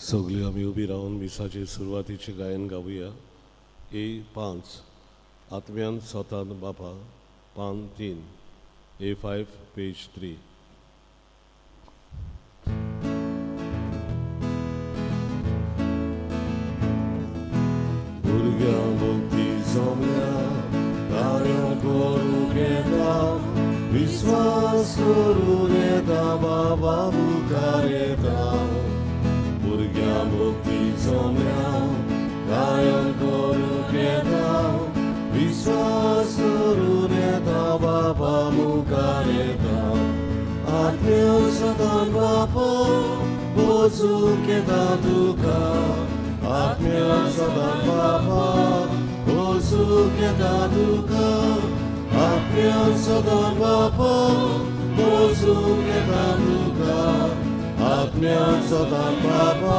सगळीं आमी उबी रावन मिसाचे सुरवातीचें गायन गावया. ए 5, आत्म्यान सोतान बापा, पान 3, A5 page 3. भुरग्यां भोंवती जमल्या, कार्यां करूंक येता, विस्वास करून येता, बाबा मुखार येता. भुरग्यां भोंवती जमल्या, गायन करूंक येता, विस्वास करून येता, बाबा मुखार येता. आत्म्यान सदां बापा वचूंक येता तुका, आत्म्यान सदां बापा वचूंक येता तुका, आत्म्यान सदां बापा वचूंक येता तुका, आत्म्यान सदां बापा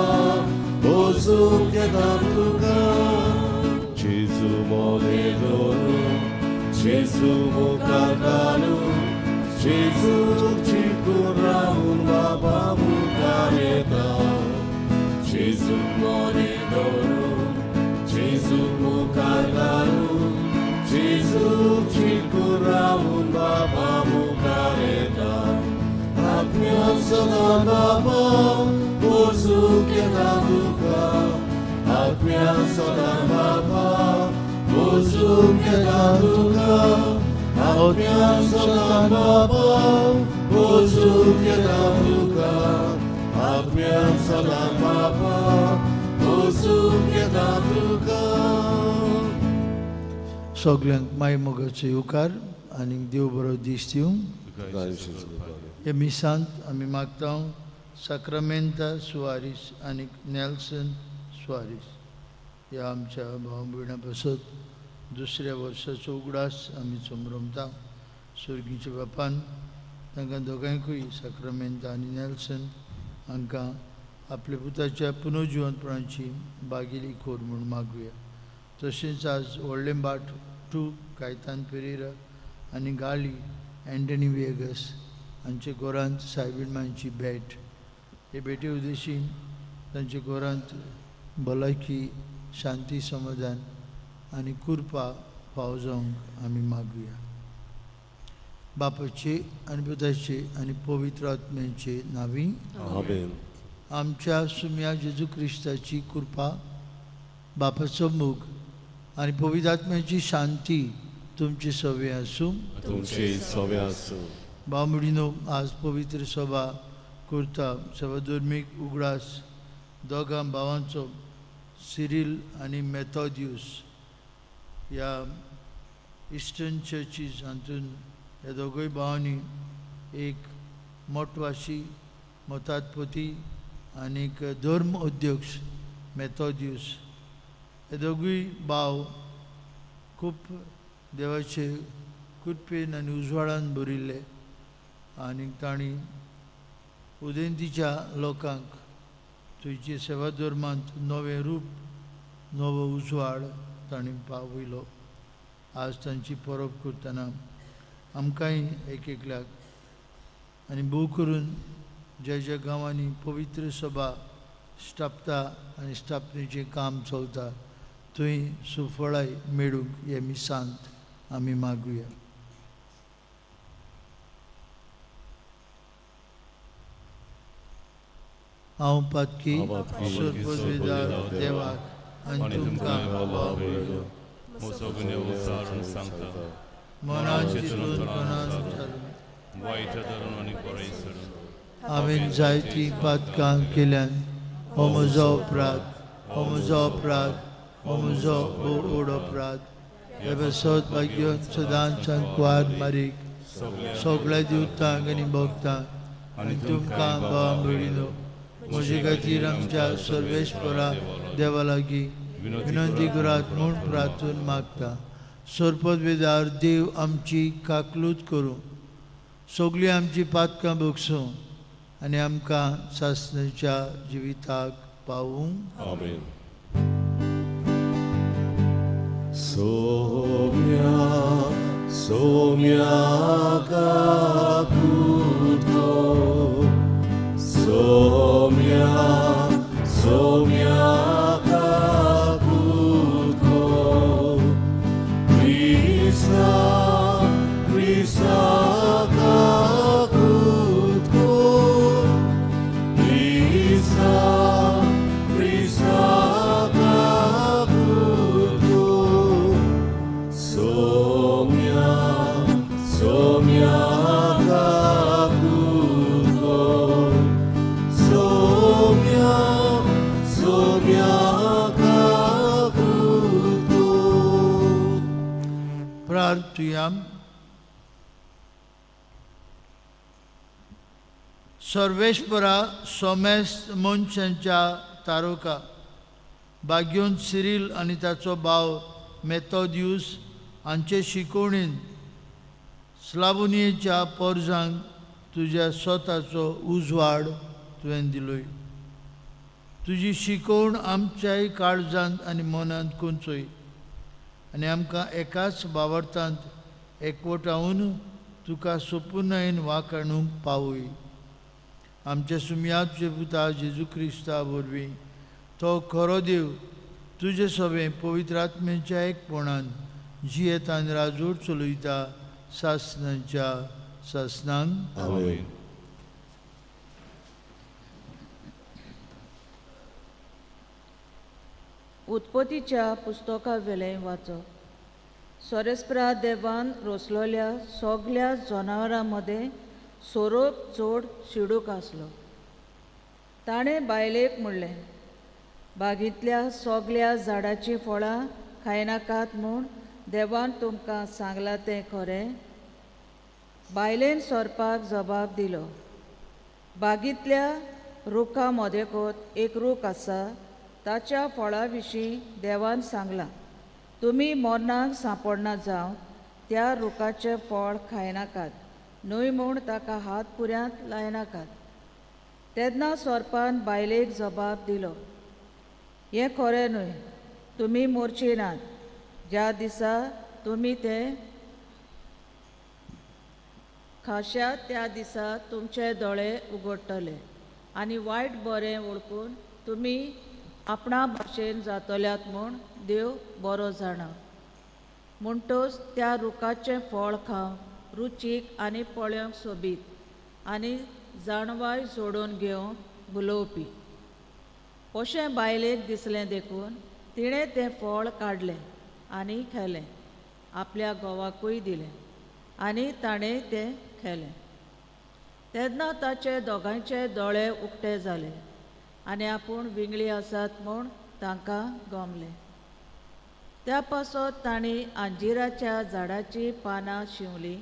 वचूंक येता तुका. जेजू मोने धरून, जेजू मुखार घालून, जेजू चिकून रावून बाबा मुखार येता. जेजू मोने धरून, जेजू मुखार घालून, जेजू चिकून रावून बाबा मुखार येता. आत्म्यान सदां बाबा वचूंक येता तुका, आत्म्यान सदां बाबा वचूंक येता तुका, आत्म्यान सदां बाबा वचूंक येता तुका, आत्म्यान सदां बाबा वचूंक येता तुका. सगल्यांक माय मोगाचो येवकार आनी देव बरो दीस दिवं. हे मिसांत आमी मागता साक्रामेंता सुवारीस आनी नेल्सन सुवारीस ह्या आमच्या भाव भयणां पासत दुसऱ्या वर्साचो उगडास आमी संभ्रमता. स्वर्गीच्या बापान तांकां दोगांयकूय, साक्रामेंता आनी नेल्सन हांकां, आपल्या पुताच्या पुनर्जिवंतपणाची बागेली कोर म्हूण मागुया. तशेंच आज व्हडलें बाट 2 कायतान पेरेरा आनी गाली अँटनी वेगस हांचे घरांत सायबीण मांयची भेट. हे भेटे उद्देशीन तांच्या घरांत भलायकी, शांती, समाधान आनी कृपा फावो जावंक आमी मागुया. बापाचे आनी पुताचे आनी पवित्र आत्म्याचे नांवी. आमेन. आमच्या सुम्या जेजू क्रिस्ताची कृपा, बापाचो मोग आनी पवित्र आत्म्याची शांती तुमची सवे आसूं. तुमचे सवे आसूं. भाव, आज पवित्र सभा करता. सभा धर्मीक उगडास दोगां भावांचो, सिरील आनी मेथोदियूस. ह्या इस्टर्न चर्चीस हातून ह्या दोगूय भावांनी एक मोटवाशी मतात्पती आनीक धर्म अध्यक्ष मेथोदियूस, हे दोगूय भाव खूब देवाचे कृपेन आनी उजवाडान भरिल्ले आनी तांणी उदेंतीच्या लोकांक थंयचे सेवा धर्मांत नवें रूप, नवो उजवाड तांणी पावयलो. आज तांची परब करतना आमकांय एक एकल्याक आनी भोव करून ज्या ज्या गांवांनी पवित्र सभा स्थापता आनी स्थापनेचें काम चलता थंय सुफळाय मेळूंक हे मिसांत आमी मागुया. हांव पातकी सोदपदवीदार देवाक आनी तुमकां म्हजो गुन्यांव उचारून सांगता, मनान चिंतून, मनान चालून, वायट धरून आनी बरें सोडून हांवें जायतीं पातकां केल्यान. हो म्हजो अपराध, हो म्हजो अपराध, हो म्हजो भोव व्हड अपराध. हे पासत भाग्य सदांच कुवार मारीक, सगळ्या देवतांक आनी भक्तांक आनी तुमकां भाव भयणीनो म्हजे खातीर आमच्या सर्वेस्परा देवा लागीं विनंती करात म्हूण प्रार्थून मागता. सरपदवेदार देव आमची काकलूत करूं, सगळीं आमची पातकां भोगसूं आनी आमकां सासणाच्या जिविताक पावूं. आमेन. सोम्या सोम्या काकुतो, सोम्या. एडगार तुयाम. सर्वेस्परा सोमेस्त मनशांच्या तारुका बाग्योन सिरील आनी ताचो भाव मेथोद्यूस हांचे शिकवणीन स्लावुनियेच्या पोरजांक तुज्या स्वताचो उजवाड तुवें दिलोय. तुजी शिकवण आमच्याय काळजांत आनी मनांत कोंचय आनी आमकां एकाच बावर्थांत एकवटावन तुका सोपुनायन वाखाणूंक पावय. आमच्या सुमयाचे पुता जेजू क्रिस्ता वरवीं तो खरो देव तुजे सवें पवित्र आत्म्याच्या एकपणान जियेतान राजवट चलयता सासनाच्या सासनांक. आमेन. उत्पत्तीच्या पुस्तका वेलें वाचप. सोरेस्परा देवान रोसलोल्या सगल्या जनावरां मदें सोरोप चड शिडूक आसलो. ताणें बायलेक म्हणलें, बागेंतल्या सगल्या झाडाचीं फळां खायनाकात म्हूण देवान तुमकां सांगलां तें खरें? बायलेन सोरपाक जबाब दिलो, बागेंतल्या रुखा मदेकोत एक रूख आसा, ताच्या फळा विशीं देवान सांगलां, तुमी मरणाक सांपडना जावं त्या रुखाचें फळ खायनाकात, न्हय म्हूण ताका हात पुऱ्यांत लायनाकात. तेन्ना सोरपान बायलेक जबाब दिलो, हें खरें न्हय, तुमी मोरची नात. ज्या दिसा तुमी तें खाश्या त्या दिसा तुमचे दोळे उगडटले आनी वायट बरें वळखून तुमी आपणा भाशेन जातल्यात म्हूण देव बरो जाणा. म्हणटच त्या रुखाचें फळ खावंक रुचीक आनी पळोवंक सोबीत आनी जाणवाय जोडून घेवंक भुलोवपी अशें बायलेक दिसलें देखून तिणें तें फळ काडलें आनी खालें, आपल्या घोवाकूय दिलें आनी ताणें तें खालें. तेन्ना ताचे दोगांयचे दोळे उक्ते जाले आनी आपूण विंगळी आसात म्हूण तांकां गमलें. त्या पासत तांणी अंजिराच्या झाडाचीं पानां शिंवलीं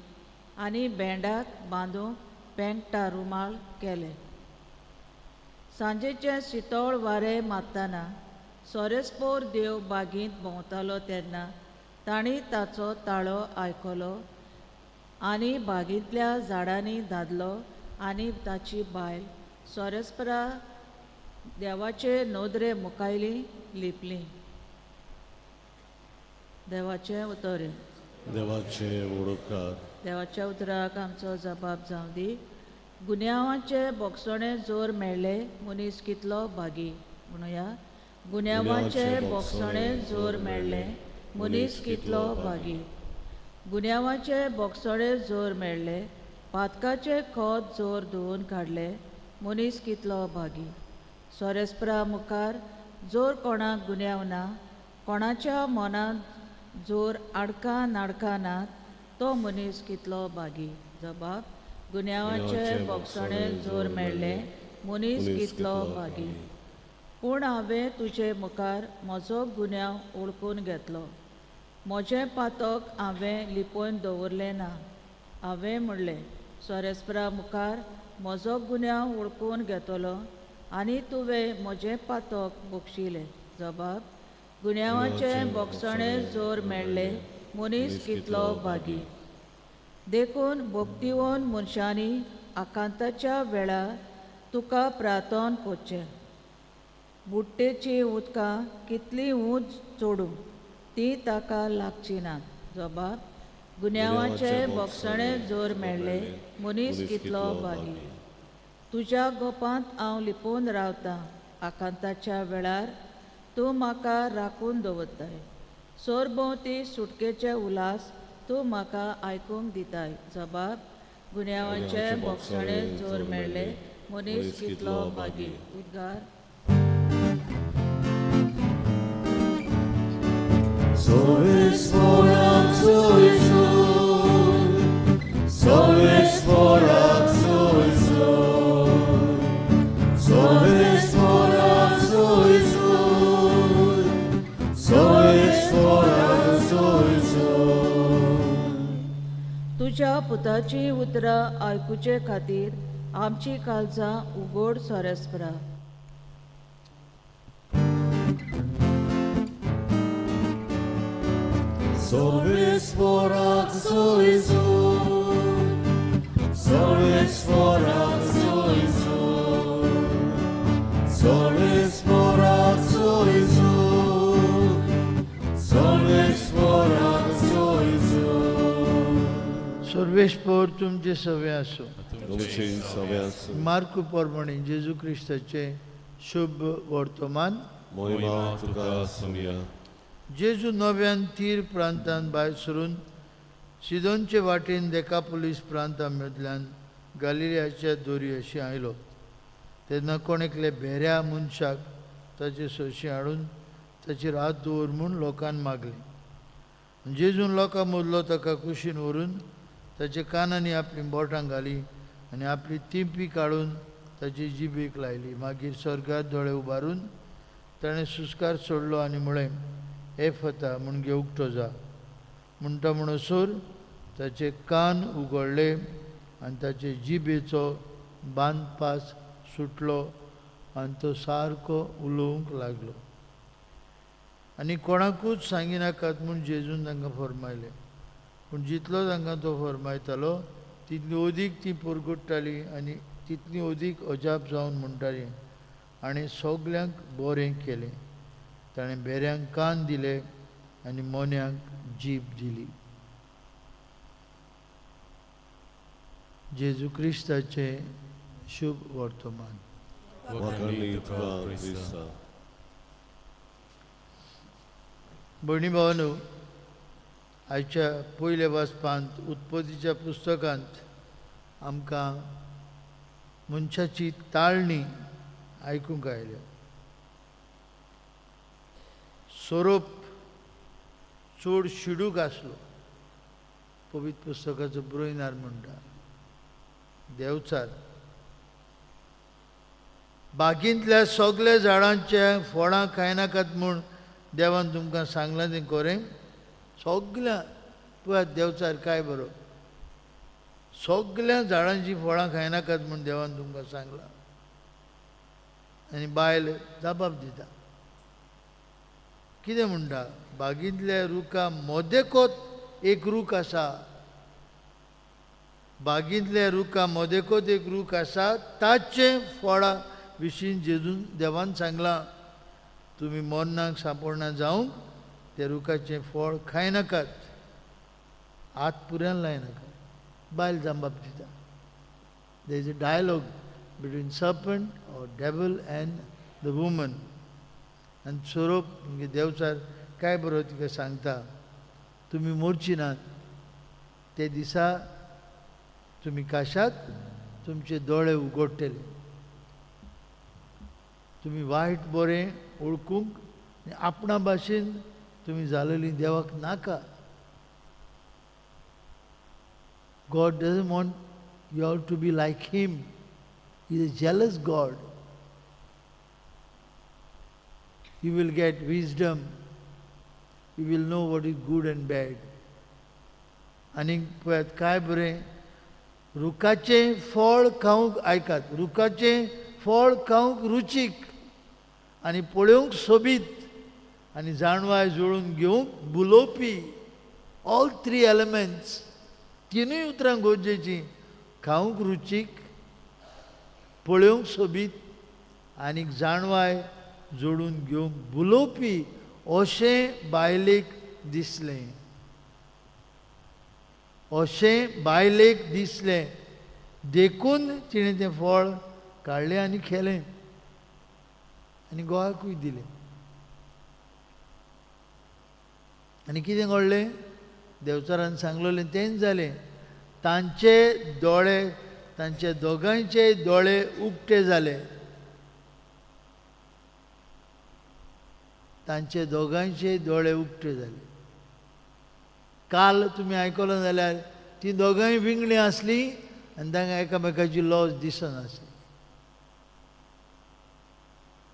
आनी भेंडाक बांदूंक पेंकटा रुमाल केले. सांजेचें शितळ वारें मारतना सोरेस्पोर देव बागेंत भोंवतालो तेन्ना तांणी ताचो ताळो आयकलो आनी बागेंतल्या झाडांनी दादलो आनी ताची बायल सोरेस्परा देवाचे नदरे मुखायली लिपली. देवाचें उतर. देवाचे उपकार. देवाच्या उतराक आमचो जबाब जावं दी. गुन्यांवाचे बोगसणे जोर मेळ्ळे मनीस कितलो भागी म्हणुया. गुन्यांवाचे बोगसणे जोर मेळ्ळे मनीस कितलो भागी. गुन्यांवाचे बोगसणे जोर मेळ्ळे पातकाचे खत जोर धुवून काडले मनीस कितलो भागी. सोरेस्परा मुखार जोर कोणाक गुन्यांव ना, कोणाच्या मनांत जोर आडकां नाडकां नात तो मनीस कितलो भागी. जबाब. गुन्यांवाचे बोगसणे जोर मेळ्ळे मनीस कितलो भागी. पूण हांवें तुजे मुखार म्हजो गुन्यांव वळखून घेतलो, म्हजें पातक हांवें लिपोवन दवरलें ना. हांवें म्हणलें, सोरेस्परा मुखार म्हजो गुन्यांव वळखून घेतलो आनी तुवें म्हजें पातक बक्षिलें. जबाब. गुन्यांवाचे बोगसणे जोर मेळ्ळे मनीस कितलो भागी. देखून भक्तिवन मनशांनी आकांताच्या वेळार तुका प्रार्थन करचें. बुडटेचीं उदकां कितलीं ऊंच चडूं तीं ताका लागचीं नात. जबाब. गुन्यांवाचे बोगसणे जोर मेळ्ळे मनीस कितलो भागी. तुज्या गोपांत हांव लिपोवन रावतां, आकांताच्या वेळार तूं म्हाका राखून दवरताय. सरभोंवती सुटकेचे उल्हास तूं म्हाका आयकूंक दिताय. जबाब. गुन्यांवाचे बोगसणे जोर मेळ्ळे मनीस कितलो भागी. उद्गार. Sois तुज्या पुताची उतरां आयकुचे खातीर आमची काळजां उगड सोरेस्परा. Solvis forak soizu, solvis forak soizu, solvis forak soizu, solvis forak soizu. सर्वेस्पोर तुमचे सवे आसूं. तुमचे सवे आसूं. मार्कू परमणी जेजू क्रिस्ताचें शुभ वर्तमान. मोहिमा तुका सुमया. जेजू नव्यान तीर प्रांतान भायर सरून सिदोनचे वाटेन देकापोलीस प्रांता मदल्यान गालिलियाच्या दोरयेशी आयलो. तेन्ना कोण एकले भेऱ्या मनशाक ताचे सोशी हाडून ताचेर हात दवर म्हूण लोकान मागलें. जेजून लोकां मदलो ताका कुशीन व्हरून ताच्या कानांनी आपलीं बोटां घालीं आनी आपली तिंपी काडून ताची जिबेक लायली. मागीर स्वर्गात दोळे उबारून ताणें सुस्कार सोडलो आनी म्हळें, हे फता म्हणजे उक्तो जा. म्हणटा म्हणसर ताचे कान उगडले आनी ताचे जिबेचो बांदपास सुटलो आनी तो सारको उलोवंक लागलो. आनी कोणाकूच सांगिनाकात म्हूण जेजून तांकां फर्मायलें. पूण जितलो तांकां तो फर्मायतालो तितली अदीक ती परगट्टाली आनी तितली अदीक अजाप जावन म्हणटाली. आनी सगल्यांक बरें केलें. ताणें बेऱ्यांक कान दिले आनी मोन्यांक जीब दिली. जेजू क्रिस्ताचें शुभ वर्तमान. वाखाणली तुका क्रिस्ता. भयणी भावानो, आयच्या पयल्या वाचपांत उत्पत्तीच्या पुस्तकांत आमकां मनशाची ताळणी आयकूंक आयल्या. सोरोप चड शिडूक आसलो. पवित्र पुस्तकाचो ब्रोयनार म्हणटा, देवचार बागींतल्या सगल्या झाडांच्या फळां खायनाकात म्हूण देवान तुमकां सांगलां तें खरें. सगल्या पळयात देवचार काय बरो, सगल्या झाडांचीं फळां खायनाकात म्हूण देवान तुमकां सांगलां. आनी बायल जबाब दिता, कितें म्हणटा, बागींतल्या रुखा मदेकोत एक रूख आसा, बागींतल्या रुखा मदेकोत एक रूख आसा, ताचें फळां विशीं जेजून देवान सांगलां, तुमी मरणाक सांपडना जावंक त्या रुखाचें फळ खायनाकात, हात पुऱ्यान लायनाकात. बायल जांबाब दिता. There is a dialogue between serpent or devil and the woman. आनी सोरोप म्हणजे देवचार काय बरो तिका सांगता, तुमी मोरची नात ते दिसा तुमी काशात तुमचे दोळे उगडटले, तुमी वायट बरें वळखूंक आनी आपणा भाशेन तुमी जालेली देवाक नाका. God doesn't want you all to be like him. He is a jealous God. You will get wisdom. You will know what is good and bad. आनी पळयात काय बरें, रुखाचें फळ खावंक आयकात, रुखाचें फळ खावंक रुचीक आनी पळोवंक सोबीत आनी जाणवाय जुळून घेवंक बुलोवपी. ऑल थ्री एलिमेंट्स, तिनूय उतरां गरजेचीं, खावंक रुचीक, पळोवंक सोबीत आनी जाणवाय जोडून घेवंक बुलोवपी अशें बायलेक दिसलें, अशें बायलेक दिसलें, देखून तिणें तें फळ काडलें आनी खेलें आनी गोवाकूय दिलें. आनी कितें घडलें, देवचारान सांगलेलें तेंच जालें. तांचे दोळे, तांचे दोगांयचे दोळे उक्ते जाले, तांचे दोगांयचे दोळे उक्ते जाले. काल तुमी आयकलो जाल्यार ती दोगांय विंगडी आसलीं आनी तांकां एकामेकाची लॉज दिसनासली.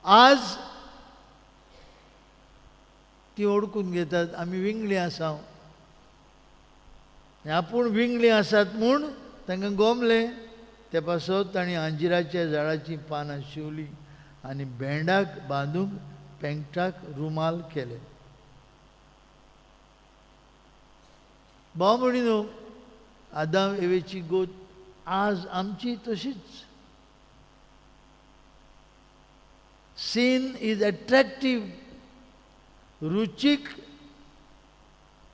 आज ती ओडकून घेतात आमी विंगडी आसा. आनी आपूण विंगळीं आसात म्हूण तांकां गोमलें. ते पासत तांणी अंजिराच्या झाडाचीं पानां शिंवलीं आनी भेंडाक बांदूंक पेंकटाक रुमाल केले. भाव भयणी न्हू, आदाम एवेची गोत आज आमची तशीच. सीन is attractive, रुचीक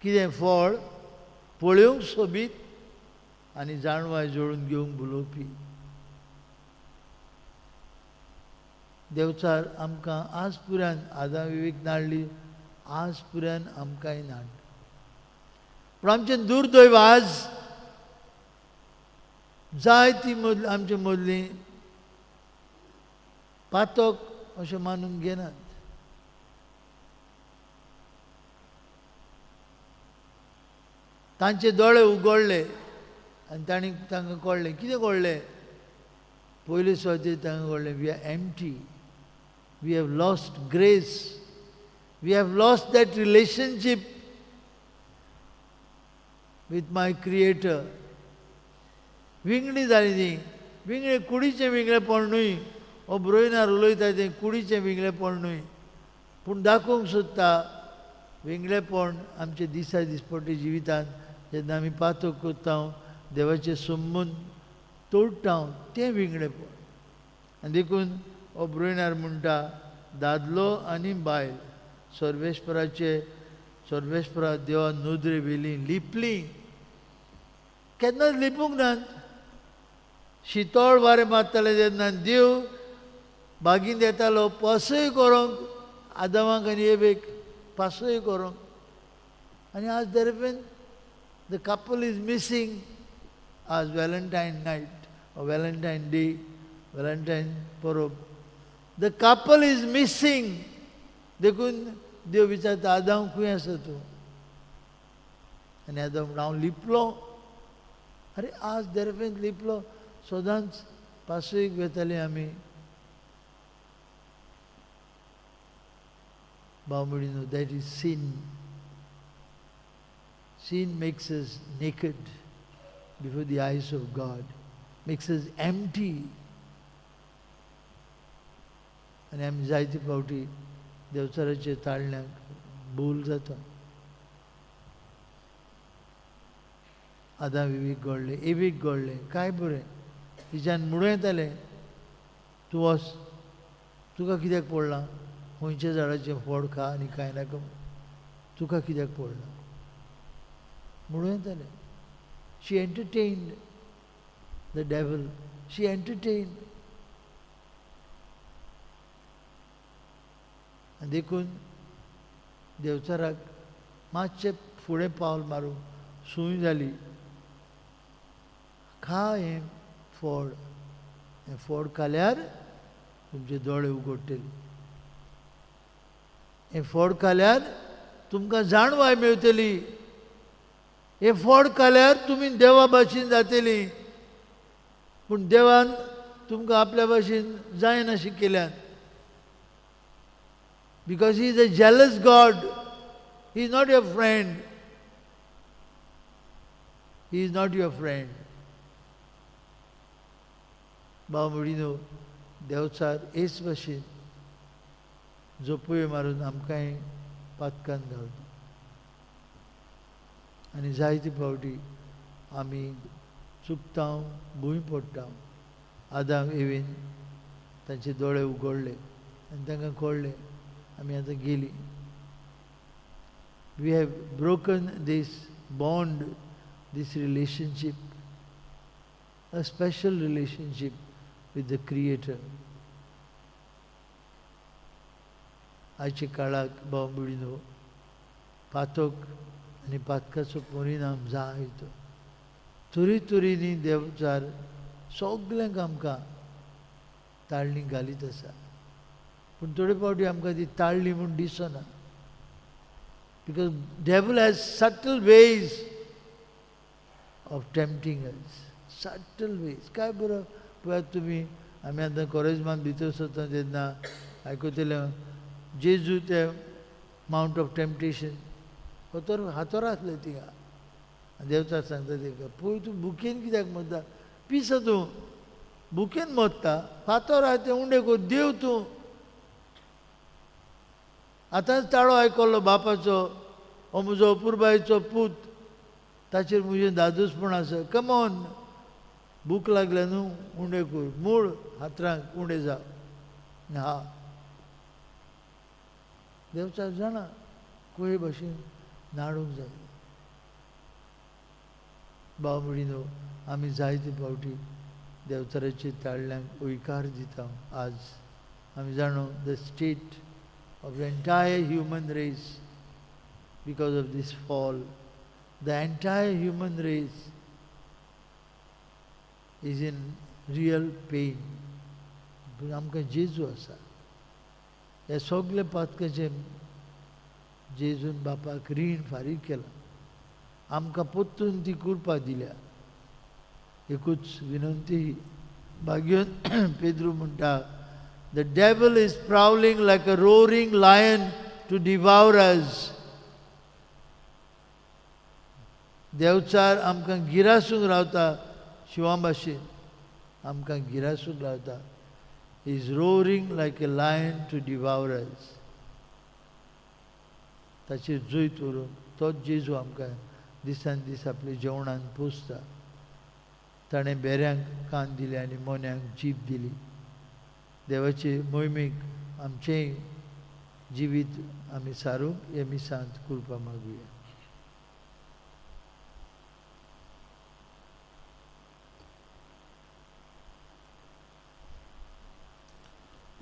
कितें फळ पळोवंक सोबीत आनी जाणवाय जोडून घेवंक भुलोवपी. देवचार आमकां आज पुरान आदाम विवेक नाडली, आज पुरान आमकांय नाड. पूण आमचें दुर्दैव आज जाय ती मदली आमचे मदली पातक अशें मानून घेनात. तांचे दोळे उगडले आनी तांणी तांकां कळ्ळें. कितें कळ्ळें? पयले सुवातेर तांकां कळ्ळें, we are empty, we have lost grace, we have lost that relationship with my creator. विंगडी जाली ती, विंगळे कुडीचें विंगळेपण न्हय, हो ब्रोयनार उलयता तें कुडीचें विंगळेपण न्हय, पूण दाखोवंक सोदता विंगळेपण आमच्या दिसा दिसपट्टे जिवितांत जेन्ना आमी पातक करता, देवाचें संबंद तोडटा, तें विंगळेपण. आनी देखून हो ब्रोयनार म्हणटा, दादलो आनी बायल सर्वेस्पराचे सर्वेस्परा देवा नदरे वेली लिपली, केन्नाच लिपूंक नात. शितोळ वारें मारतालें तेन्ना देव बागीन येतालो पासय करूंक आदामाक आनी एवेक पासय करूंक. आनी आज दरम्यान the couple is missing. आज Valentine night, Valentine day, Valentine परब, the couple is missing. देखून देव विचारता, आदाम खंय आसा तूं? आनी आदाम म्हणटा, हांव लिपलो. आरे आज दरम्यान लिपलो, सदांच पासयेक वेताली आमी. भाव भयणीनो, that is sin. Sin makes us naked before the eyes of God, makes us empty. आनी आमी जायते फावटी देवचाराचे ताळण्याक भूल जाता. आदां विवीक घडलें, एवीक घडलें, काय बरें तिच्यान म्हणूं येतालें, तूं वच, तुका कित्याक पडलां खंयच्या झाडाचें फळ खा आनी कांय नाका, तुका कित्याक पडलां म्हणूं येतालें. She entertained the devil, she entertained. आनी देखून देवचाराक मातशें फुडें पावल मारूंक सूय जाली. खा हें फळ, हें फळ खाल्यार तुमचे दोळे उगडटले, हें फळ खाल्यार तुमकां जाणवाय मेळटली, हें फळ खाल्यार तुमी देवा भाशेन जातली. पूण देवान तुमकां आपल्या भाशेन जायनाशी केल्यान, because he is a jealous God. He is not your friend, he is not your friend. भाव भयणीनो, देवचार हेच भाशेन झोपयो मारून आमकांय पातकान घालता. आनी जायते फावटी आमी चुकता, भूंय पडटा. आदाम एवेन तांचे दोळे उगडले आनी तांकां कळ्ळें आमी आतां गेली. We have broken this bond, this relationship, a special relationship with the creator. आयच्या काळाक भाव भयणीनो, पातक आनी पातकाचो परिणाम जायतो तरी तरीनी देवचार सगल्यांक आमकां ताळणी घालीत आसा. पूण थोडे फावटी आमकां ती ताळणी म्हूण दिसना, because devil has subtle ways of tempting us, subtle ways. काय बरो पळयात तुमी, आमी आतां कॉलेजमान भितर सरता तेन्ना आयकतले जेजू ते मावंट ऑफ टेम्पटेशन हातोर आसले थिंगा. आनी देवचार सांगता तेका, पळय तूं भुकेन कित्याक मरता, पिसो तूं, भुकेन मरता, फातर आहा तें उंडे कर, देव तूं. आतांच ताळो आयकल्लो बापाचो, हो म्हजो अपुरबायेचो पूत, ताचेर म्हजें दादोसपण आसा, कमॉन, भूक लागल्या न्हू, उंडे कर, मूळ हातरांक उंडे जा. हा देवचार जाणा कुळे भाशेन नाडूंक जाय. भाव भयणीनो, आमी जायते फावटी देवचाराचे ताळ्यांक हयकार दिता. आज आमी जाणो the state of the entire human race because of this fall, the entire human race is in real pain. पूण आमकां जेजू आसा. ह्या सगल्या पातकाचें जेजून बापाक रीण फारीक केलां, आमकां परतून ती कृपा दिल्या. एकूच विनंती, भाग्योन पेद्रू म्हणटा, the devil is prowling like a roaring lion to devour us. Devchar आमकां गिरासूंक रावता, शिंवा भाशेन आमकां गिरासूंक रावता. Is roaring like a lion to devour us. ताचेर जैत व्हरूंक तोच जेजू आमकां दिसान दीस आपल्या जेवणान पोसता. ताणें बेऱ्यांक कान दिले आनी मोन्यांक जीब दिली. देवाचे मोहिमेक आमचेंय जिवीत आमी सारूंक हे मिसांत कृपा मागुया.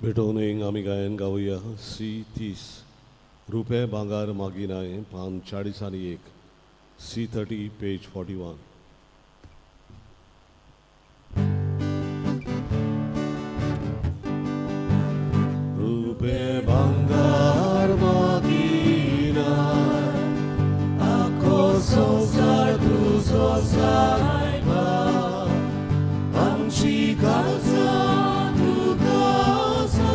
भेटोवन आमी गायन गावया सी 30, रुपे भांगार मागिनाय, पान 41, सी 30 पेज 41. रुपे भांगार मागिनाय, आखो संवसार तुजो सायबा, आमची काळजां तुका आसा,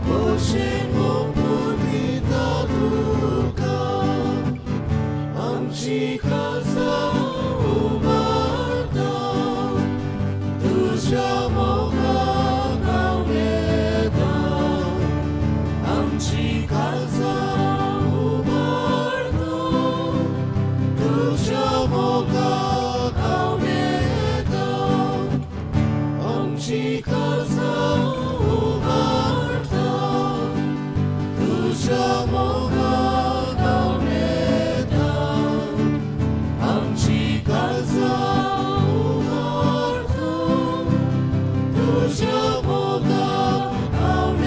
भोवशेन ओंपून दिता तुका, आमची काळजां उबारता, तुज्या मोगाक हांव आमची काळजां उबारता, तुज्या मोगाक हांव आमची काळजां उबारता, तुज्या मोगाक हांव आमची काळजां उबारता, तुज्या मोगाक हांव.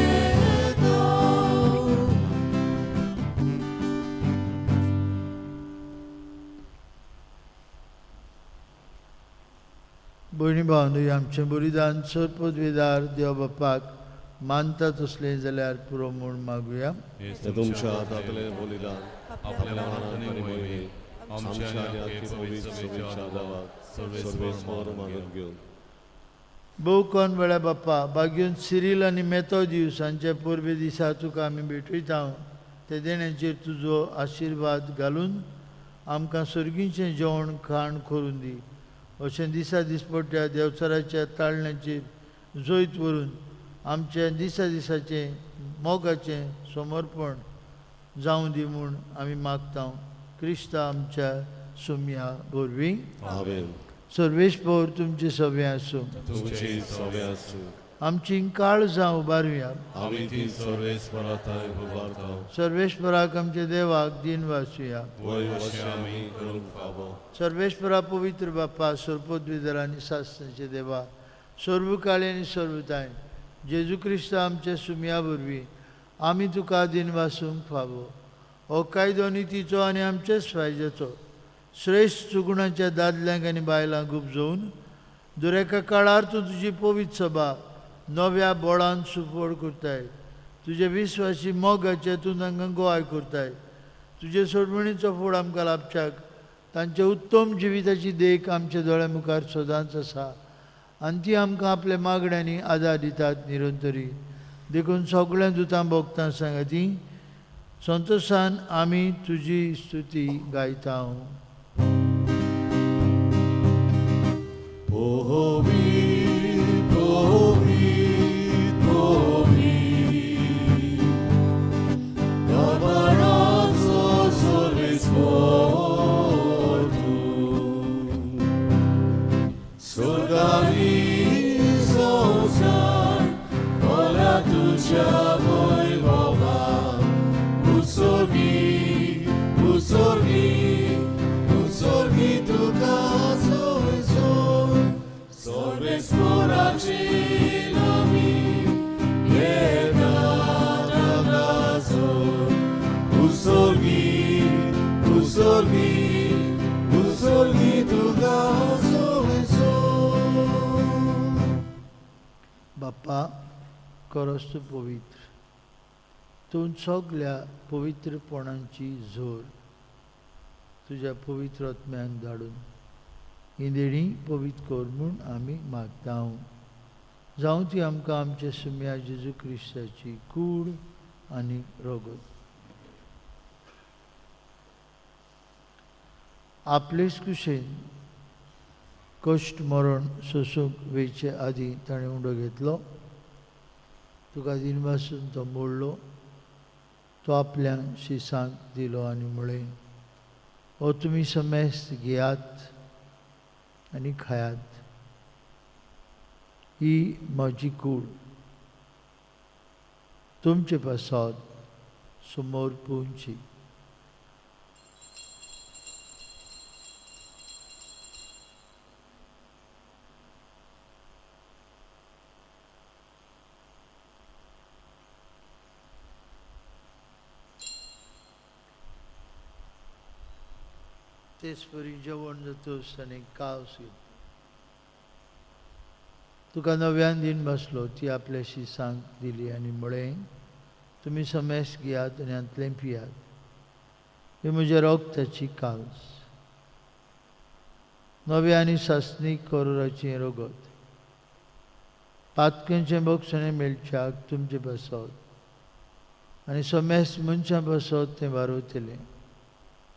भयणी भावंडो, आमचें बलिदान सर्पदवेदार देव बापाक मानता तसलें जाल्यार पुरो म्हूण मागुया. हे हे तुमच्या हातांतलें बलिदान आपल्या आपल्या मनात मनात आनी आनी मोहिमेक मोहिमेक आमच्या आमच्या आनी आनी आख्खे आख्खे पवित्र पवित्र सभेच्या सभेच्या आदावाक आदावाक सर्वेस्पर सर्वेस्पर मानून मानून घेवन. घेवन. भोव कोन वेळा बाप्पा, भाग्योन सिरील आनी मेथोदियूस हांच्या परबे दिसा तुका आमी भेटयता. ते देण्याचेर तुजो आशिर्वाद घालून आमकां सर्गीचें जेवण खाण करून दी. अशें दिसा दिसपट्ट्या देवचाराच्या ताळण्याचेर जैत व्हरून आमच्या दिसा दिसाचें मोगाचें समर्पण जावं दी म्हूण आमी मागता, क्रिस्ता आमच्या सुमया वरवीं. आमेन. सर्वेस्पर तुमचें सगळें आसूं. तुमची सगळें आसूं. आमची काळजां उबारुया. आमी ती सर्वेस्परा थंय उबारता. सर्वेस्पराक आमच्या देवाक दिन वाचुया. वय अशें आमी करूंक फावो. सर्वेस्परा, पवित्र बाप्पा, सर्पोद्विदर आनी सासणाचे देवा, सर्वकाळी आनी सर्वताय, जेजू क्रिस्त आमच्या सुमया वरवीं आमी तुका दिन वासूंक फावो. हो कायदो नितीचो आनी आमच्याच फायद्याचो श्रेश्ठ सुगुणाच्या दादल्यांक आनी बायलांक उपजोवन दर एका काळार तूं तुजी पवित्र सभा नव्या बोळान सुफळ करताय. तुजे विस्वासी मोगाचे तूं तांकां गोवाय करताय. तुजे सोडवणीचो फूड आमकां लाभच्याक तांच्या उत्तम जिविताची देख आमच्या दोळ्या मुखार सदांच आसा आनी ती आमकां आपल्या मागण्यांनी आदार दितात निरंतरी. देखून सगळ्यां दुतां भोगतां सांगाती संतोशान आमी तुजी स्तुती गायता. पवित्र पवित्र पवित्र दरबाराचो सर्वेस्पर तूं. स्वर्गानी संवसार भरला तुज्या वैभवान. उत्सर्गी उत्सर्गी उत्सर्गी तुका जय जय. सर्वेस्पराची नामी येता ताका जय. उत्सर्गी उत्सर्गी उत्सर्गी तुका जय जय. बाप्पा खरोच तूं पवित्र, तूं सगल्या पवित्रपणांची जोर. तुज्या पवित्र आत्म्यान धाडून ही देणी पवित्र कर म्हूण आमी मागता. जावं ती आमकां आमच्या सुम्या जेजू क्रिस्ताची कूड आनी रगत. आपलेच कुशेन कश्ट मरण सोसूंक वेचे आदीं ताणें उंडो घेतलो, तुका दिनवासून तो मोडलो, तो आपल्या शिसांक दिलो आनी म्हळें, हो तुमी समेस्त घेयात आनी खायात, ही म्हजी कूड तुमचे पासत समोर पुंची. तेच परी जेवण जातच ताणें कावस घेतली, तुका नव्यान दिन बसलो, ती आपल्या शिसांक दिली आनी म्हळें, तुमी समेस्त घेयात आनी हांतलें पियात, ही म्हज्या रगताची कावस, नव्या आनी सासणीक करोराचें रगत, पातकेंचें बक्षणें मेळच्याक तुमचे पासत आनी समेस्त मनशां पासत तें वारवतलें.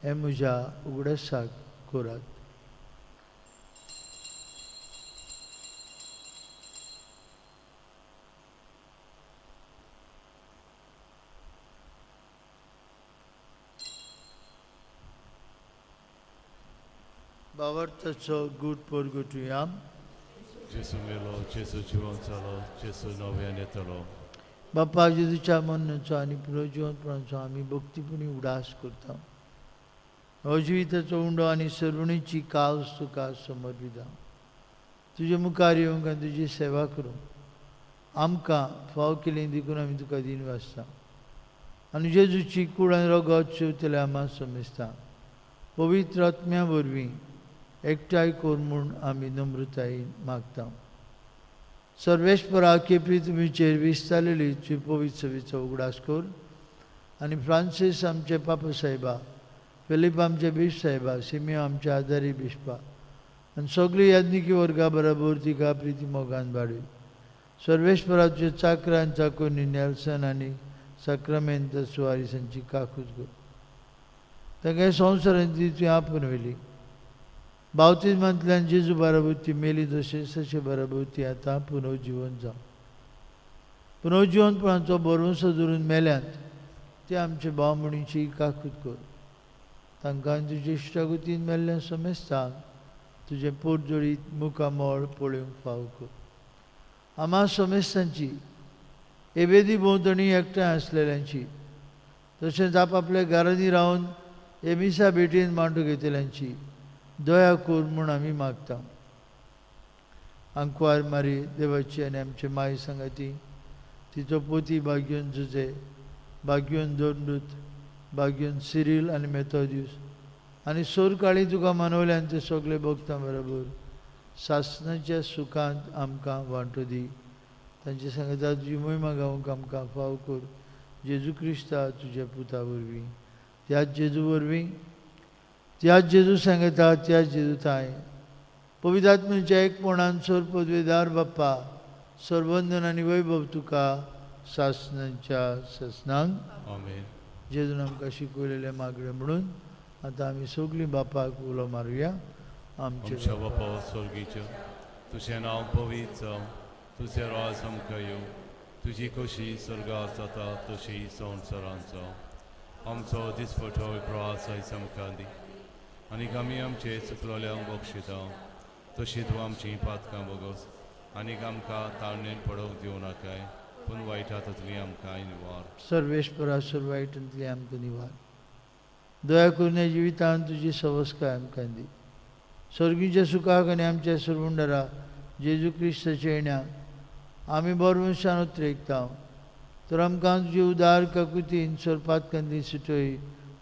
हें म्हज्या उगडासाक करात. भावार्थाचो गूट परगटुया. जेजू मेलो, जेजू जिवन जालो, जेजू नव्यान येतलो. बापा जेजूच्या मरणाचो आनी पुनर्जिवनपणाचो आमी भक्तीपणी उडास करता. हो जिविताचो उंडो आनी सर्वणीची कावस तुका समर्पिता. तुजे मुखार येवंक आनी तुजी सेवा करूंक आमकां फाव केली देखून आमी तुका दिन वाचता. आनी जेजूची कूड आनी रगत शेवतले आमा समजता. पवित्र आत्म्या वरवीं एकठांय कर म्हूण आमी नम्रतायेन मागता. सर्वेस्परा केपी तुमीचेर विस्तारलेली तुजी पवित्र सभेचो उगडास कर आनी फ्रांसीस आमचे पापा साहेबा, फिलीप आमचे बीश साहेबा, सिमियो आमचे आदारी बिश्पा आनी सगळी याज्ञिकी वर्गा बराबर तिका प्रिती मोगान वाडय. सर्वेस्पराचे चाकरान चाकोनी नेल्सन आनी साक्रामेंत सुवारीसांची काकूत कर. तांकां संवसारांत ती तुवें आपोवन व्हेली. बावतिज्मांतल्यान जेजू बराबर ती मेली तशें तशें बराबर ती आतां पुनर्जिवन जावं. पुनर्जिवनपणाचो भरवंसो धरून मेल्यांत ते आमचे भाव म्हणीची काकूत कर. तांकां तुजे इश्टागतीन मेल्ल्या समेस्तांक तुजें पोटजोडीत मुखामळ पळोवंक फाव कर. आमा समेस्तांची एबेदी भोंवतणी एकठांय आसलेल्यांची तशेंच आपआपल्या घरांनी रावन एमिसा भेटीन मांडू घेतल्यांची दया कर म्हूण आमी मागता. आंकवार मारी देवाची आनी आमचे माय सांगाती तिचो पोती भाग्योन जुजे, भाग्योन दोंडूत, भाग्योन सिरील आनी मेथोद्यूस आनी सोरकाळी तुका मनवल्यान ते सगळे भोगता बरोबर सासणाच्या सुखांत आमकां वांटो दी. तांचे सांगता तुजी मोहिमा गावंक आमकां फाव कर. जेजू क्रिस्ता तुज्या पुता वरवीं, त्याच जेजू वरवीं, त्याच जेजू सांगता, त्याच जेजू ताय पवित्र आत्म्याच्या एकपणान सोर पदवेदार बाप्पा सर्वंदन आनी वैभव तुका सासणाच्या सासणांक. आमेन. जेजून आमकां शिकवलेलें मागणें म्हणून आतां आमी सगळीं बापाक उलो मारुया. आमचे आमच्या बापा स्वर्गीच्या, तुजें नांव पवित्र जावं, तुजें राज आमकां येवं, तुजी खोशी स्वर्गार जाता तशी संवसारांत जावं. आमचो दिसपटो प्रवास आयज आमकां दी आनी आमी आमचे चुकलोल्यांक बक्षिता तशी तूं आमची पातकां बगस आनी आमकां ताळणेन पडोवंक दिवं नाकाय, पूण वायट हातांतली आमकां निवार. सर्वेस्परा सर्वायटांतली आमकां निवार. दया करून ह्या जिवितांत तुजी सवस्काय आमकां दी. सर्गीच्या सुखाक आनी आमच्या सरवंडरा जेजू क्रिस्ताच्या येण्याक आमी बरवंशान उतरेकता. तर आमकां तुजी उदार काकुतीन सोरपातकांतली सुटय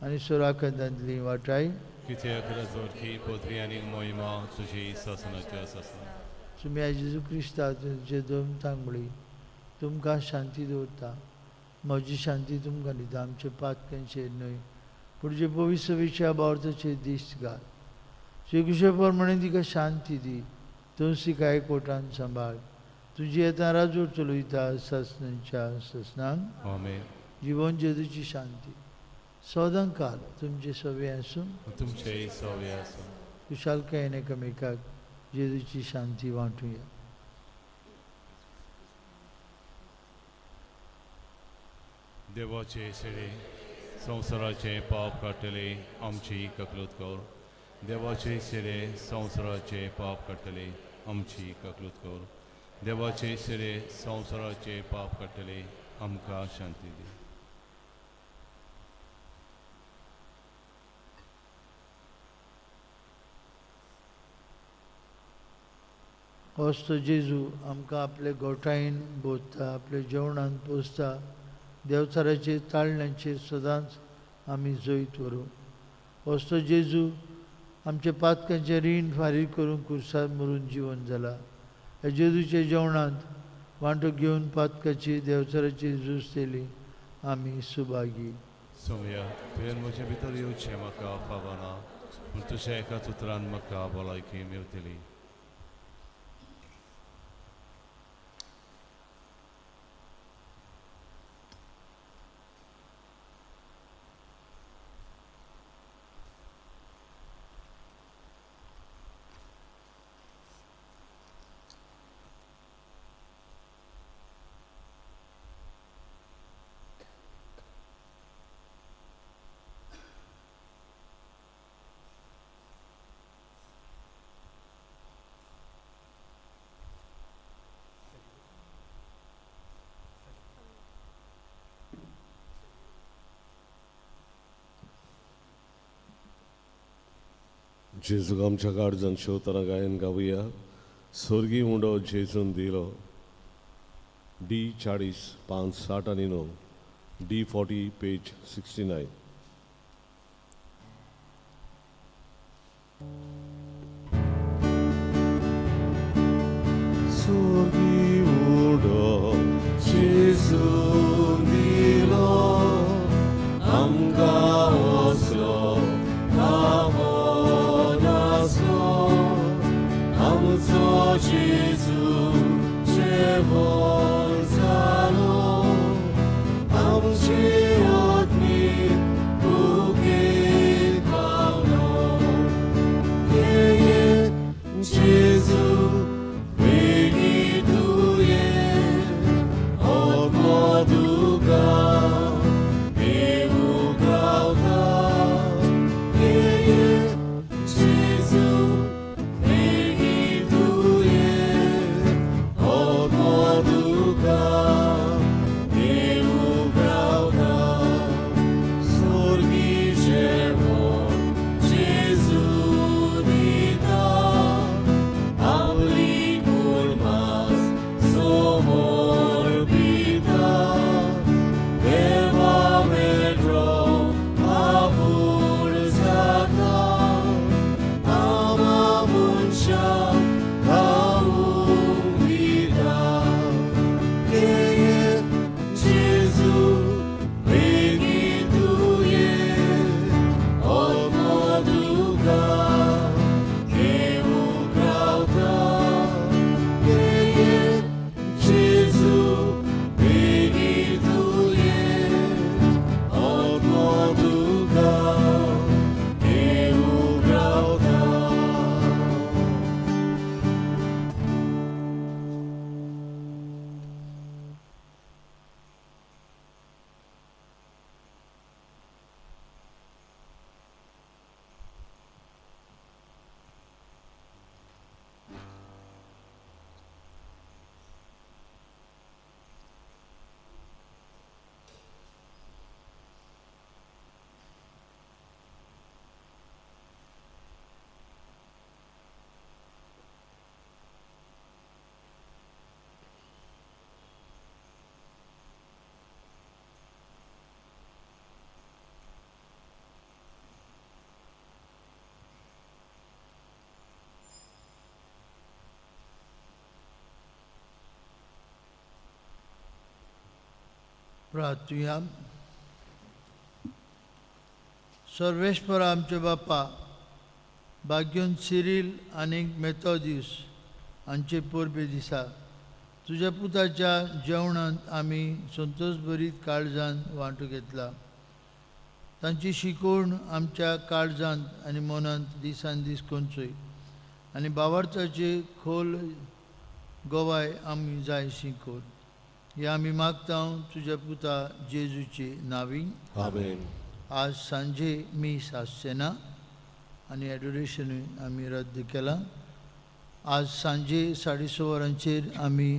आनी सोराकांतांतली वाटाय. कित्याक रजवटकी पदवी आनी मोहिमा तुजी सासनाच्या सासना. तुमी जेजू क्रिस्ता तुमचे दोन तांगडी तुमकां शांती दवरता. म्हजी शांती तुमकां दिता. आमचे पातकांचेर न्हय पूण जे पवित्र विशया बावरताचेर दिश्ट घाल. श्रीकृष्ण प्रमाणे तिका शांती दी. तूं तिका एकवटान सांबाळ. तुजी येता राजवट चलयता सासनाच्या ससनान. आमेन. जिवन जेजूची शांती सदां काल तुमचे सवे आसूं. तुमचेय सवे आसूं. कुशालकायेन एकामेकाक जेजूची शांती वांटुया. देवाचे शेडे संवसाराचे पाप काडटले आमची ककलूत कर. देवाचे शेडे संवसाराचे पाप काडटले आमची ककलूत कर. देवाचे शेडे संवसाराचे पाप काडटले आमकां शांती दी. होच तो जेजू आमकां आपले गोठायेन बोधता, आपल्या जेवणान पोसता. देवचाराचेर ताळण्याचेर सदांच आमी जैत व्हरूं. होच तो जेजू आमच्या पातकांचें रीण फारीक करूंक कुर्सार मरून जिवन जाला. ह्या जेजूच्या जेवणांत वांटो घेवन पातकाची देवचाराची झूज केली आमी सुभागी. सोमया, तुवें म्हजे भितर येवचें म्हाका फावना, पूण तुज्या एकाच उतरान म्हाका भलायकी मेवतली. जेजूक आमच्या काळजान शेवतना गायन गावया. स्वर्गी उंडो जेजून दिलो. डी 40 5 60 आनी 9. डी 40 पेज 69. स्वर्गी उंडो जेजून दिलो आमकां असलो आमचो जेजू जेवण जालो आमचे आत्मीक भुकेक पावलो. प्रार्थुया. सर्वेस्पर आमचे बापा, भाग्योन सिरील आनी मेथोदियूस हांचे परबे दिसा तुज्या पुताच्या जेवणांत आमी संतोशभरीत काळजान वांटो घेतला. तांची शिकवण आमच्या काळजांत आनी मनांत दिसान दीस कोंचय आनी भावार्थाची खोल गवाय आमी जाय शिकोवन, हे आमी मागता तुज्या पुता जेजूचे नांवी. आमेन. आज सांजे मीस आसचें ना आनी एडोरेशनूय आमी रद्द केलां. आज सांजे 6:30 वरांचेर आमी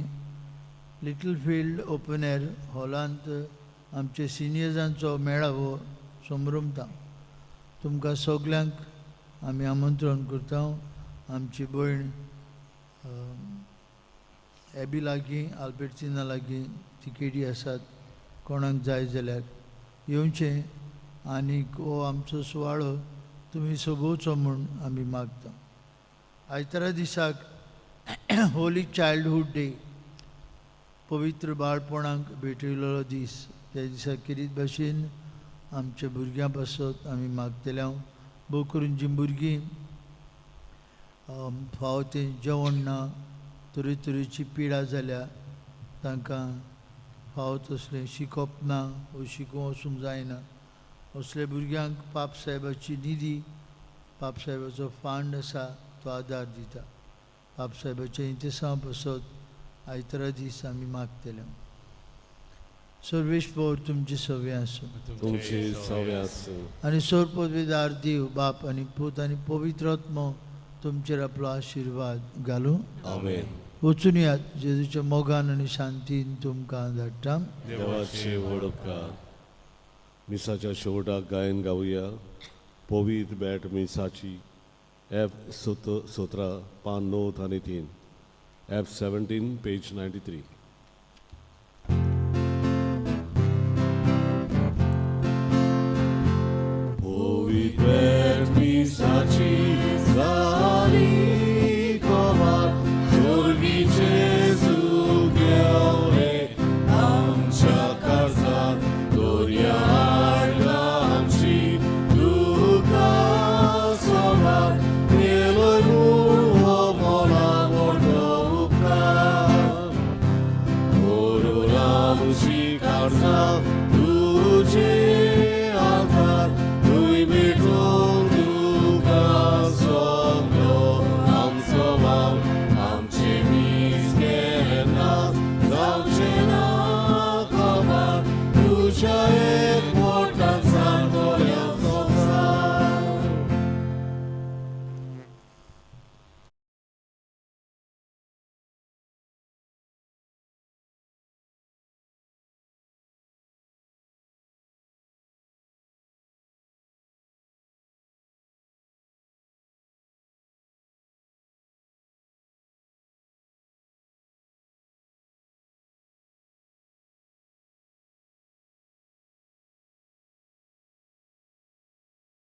लिटल फिल्ड ओपन एअर हॉलांत आमचे सिनियर्सांचो मेळावो समरमता. तुमकां सगल्यांक आमी आमंत्रण करता. आमची भयण एबी लागीं, आल्बेर्टिना लागीं तिकेटी आसात. कोणाक जाय जाल्यार येवचें आनीक हो आमचो सुवाळो तुमी सोबोवचो म्हूण आमी मागता. आयतारा दिसाक होली चायल्डहूड डे, पवित्र बाळपणाक भेटयलेलो दीस. त्या दिसा खेरीत भाशेन आमच्या भुरग्यां पासत आमी मागतले. हांव भोव करून जीं भुरगीं फावो तें जेवण ना, तरेतरेची पिडा जाल्या, तांकां फावो तसलें शिकप ना वो शिकूंक वचूंक जायना, असल्या भुरग्यांक पाप साहेबाची निधी, पाप साहेबाचो फंड आसा तो आदार दिता. पाप साहेबाच्या इंतेसांव पासत आयतारा दीस आमी मागतले. सर्वेस्पर तुमचे सवे आसूं. तुमचे सवे आसूं. आनी सर्वपदवीदार देव बाप आनी पूत आनी पवित्र आत्मो तुमचेर आपलो आशिर्वाद घालूं. आमेन. वचून यात. जेजूच्या मोगान आनी शांतीन तुमकां धाडटा. देवाचे व्हड उपकार. मिसाच्या शेवटाक गायन गावया पवीत बॅट मिसाची, एफ 17, पान 9 आनी 3, एफ 17, पेज 93.